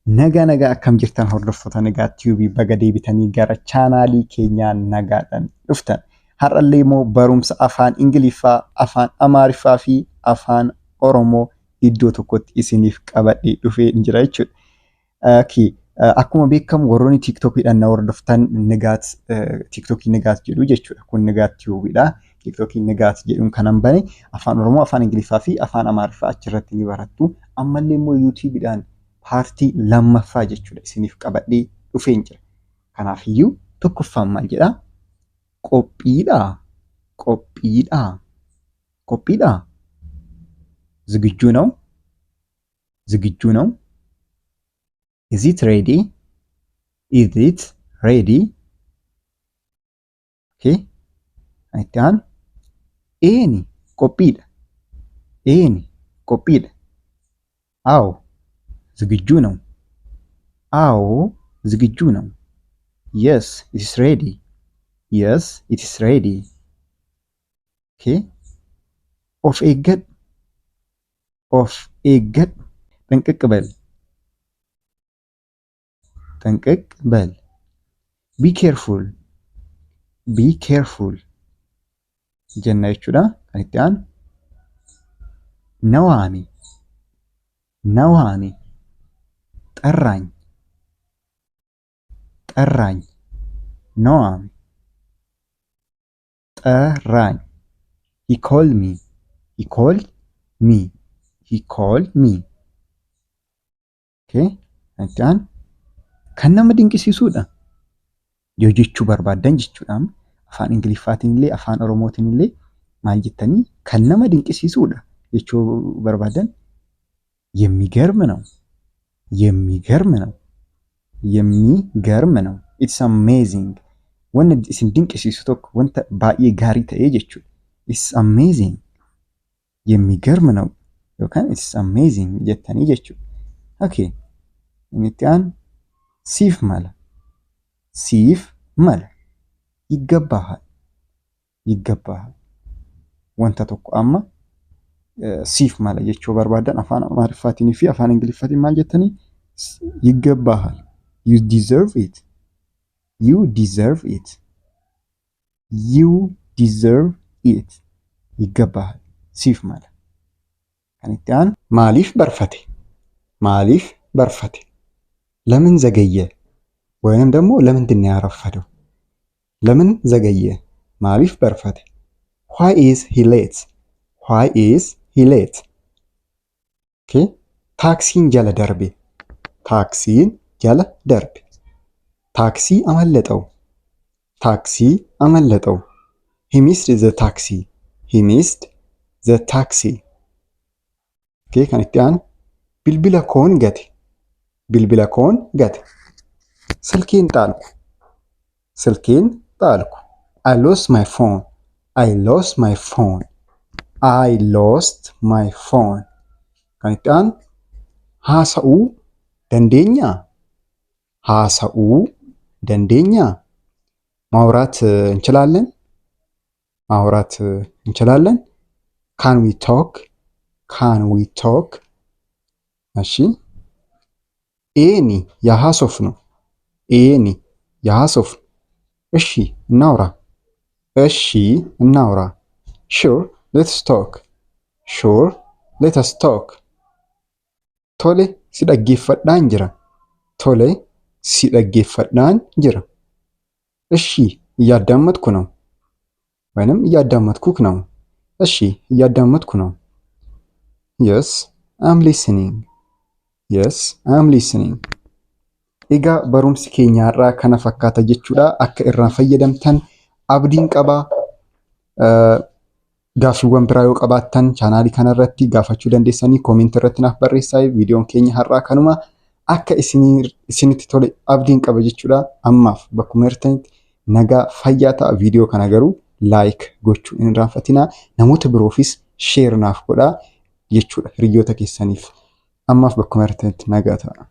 Nagaa nagaa, akkam jirtan hordoftoota Nagaa Tube? Baga deebitanii gara chaanaalii keenyaa nagaadhaan dhuftan. Har'allee immoo barumsa afaan Ingiliffaa, afaan Amaariffaa fi afaan Oromoo iddoo tokkotti isiniif qabadhee dhufee jira jechuudha. Okay. Akkuma beekamu warroonni TikTokiidhaan na hordoftan Nigaat, TikTokii Nigaat jedhu jechuudha. Kun Nigaat Tubeiidha. TikTokii Nigaat jedhuun kanan bane afaan Oromoo, afaan Ingiliffaa fi afaan Amaariffaa achirratti ni barattu. Ammallee immoo YouTubeiidhaan partii lammaffaa jechuudha isiniif qabadhee dhufeen jira. Kanaafiyyuu tokkoffaan maal jedhaa? Qophiidhaa? Qophiidhaa? Qophiidhaa? ዝግጁ ነው? ዝግጁ ነው? Is it ready? Is it ready? Okay. Itti aanu, eeni, qophiidha. Eeni, qophiidha. አዎ, ዝግጁ ነው። አዎ, ዝግጁ ነው። Yes, it is ready. Yes, it is ready. Okay. Of eeggadhu. Of eeggadhu. ጥንቅቅ በል። ጥንቅቅ በል። Be careful. Be careful jenna jechuudha. Kan itti aanu, na waami. Na waami. ጠራኝ. ጠራኝ. Na waami. ጠራኝ. He called me. He called me. He called me. Okay. Kan itti aanu, kan nama dinqisiisudha yoo jechuu barbaaddan jechuudha. Afaan Ingiliffaatiin illee afaan Oromootiin illee maal jettanii kan nama dinqisiisudha jechuu barbaaddan? የሚገርም ነው። የሚገርም ነው። የሚገርም ነው። It's amazing. Wanni isin dinqisiisu tokko wanta baay'ee gaarii ta'e jechuudha. It's amazing. የሚገርም ነው yookaan it's amazing jettanii jechuudha. Okay. Inni itti aanu, siif mala. Siif mala. ይገባሃል. ይገባሃል. Wanta tokko amma siif mala jechuu barbaadan afaan Amaariffaatiin fi afaan Ingiliffaatiin maal jettanii? ይገባሃል. You deserve it. You deserve it. You deserve it. ይገባሃል. Siif mala. Kan itti aanu, maaliif barfate? Maaliif barfate? ለምን ዘገየ? ወይንም ደግሞ ለምንድን ነው ያረፈደው? ለምን ዘገየ? Maaliif barfate? Why is he late? Why is he late? Okay. Taaksiin jala darbe. Taaksiin jala darbe. ታክሲ አመለጠው. ታክሲ አመለጠው. He missed the taxi. He missed the taxi. Okay, kan itti aanu, bilbila koon gate. Bilbila koon gate. ስልኬን ጣልኩ. ስልኬን ጣልኩ. I lost my phone. I lost my phone. I lost my phone. Kan itti aanu, haasa'uu dandeenyaa? Haasa'uu dandeenyaa? ማውራት እንችላለን? ማውራት እንችላለን? Can we talk? Can we talk? እሺ, eeni, haa haasofnu. Eeni, haa haasofnu. እሺ, እናውራ። እሺ, እናውራ። Sure, let's talk. Sure, let us talk. Tole, si dhaggeeffadhaan jira. Tole, si dhaggeeffadhaan jira. እሺ, እያዳመጥኩ ነው ወይንም እያዳመጥኩህ ነው። እሺ, እያዳመጥኩ ነው። Yes, I'm listening. Yes, I'm listening. Egaa barumsi keenya har'aa kana fakkaata jechuudha. Akka irraa fayyadamtan abdiin qaba. Gaaffiiwwan biraa yoo qabaattan chaanaalii kanarratti gaafachuu dandeessanii commentii irratti naaf barreessaa. Viidiyoon keenya har'aa kanuma, akka isinitti tole abdiin qaba jechuudha. Ammaaf bakkuma jirtanitti nagaa fayyaa ta'a. Viidiyoo kana garuu like gochuu hin irraanfatinaa. Namoota biroofis share naaf godhaa jechuudha hiriyoota keessaniif. Ammaaf bakkuma jirtanitti nagaa ta'a.